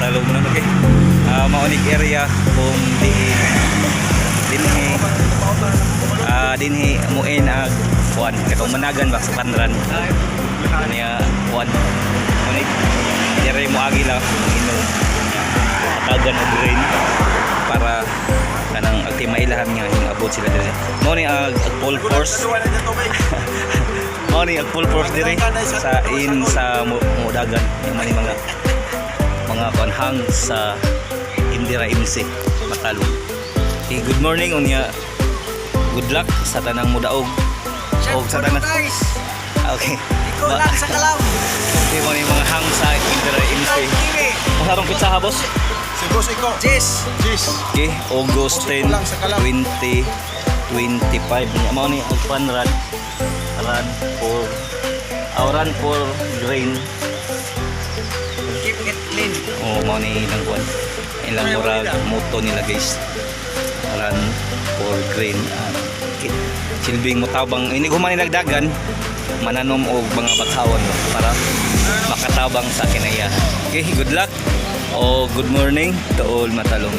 Matalom na, okay. Mao ning area kung di dinhi dinhi muin ag kuan katong managan ba sa fun run niya kuan mao ni dire mo agi lang inom, hatagan og green para kanang ag timailahan nga hingabot sila dire. Mao ni ag full force, mao ni ag full force dire sa in sa mudagan yung man mga kuan hang sa Indira MC Matalom. Okay, good morning unya, good luck sa tanang mudaog og sa tanang Guys. Okay. Ikaw lang sa kalam. Okay, mo ni mga hang sa Indira MC. Masarong pizza ha, boss? Si Boss Iko. Jess. Jis. Okay, August 10, 2025. Nya mao ni ang fun run. Run for run for green. Keep it clean. Oh, mao ni ilang kuan. Ilang murag motto nila, guys. Run for green. Silbing motabang ini human nilagdagan mananom og mga baghawon para makatabang sa kinaiya. Okay, good luck o good morning to all Matalom.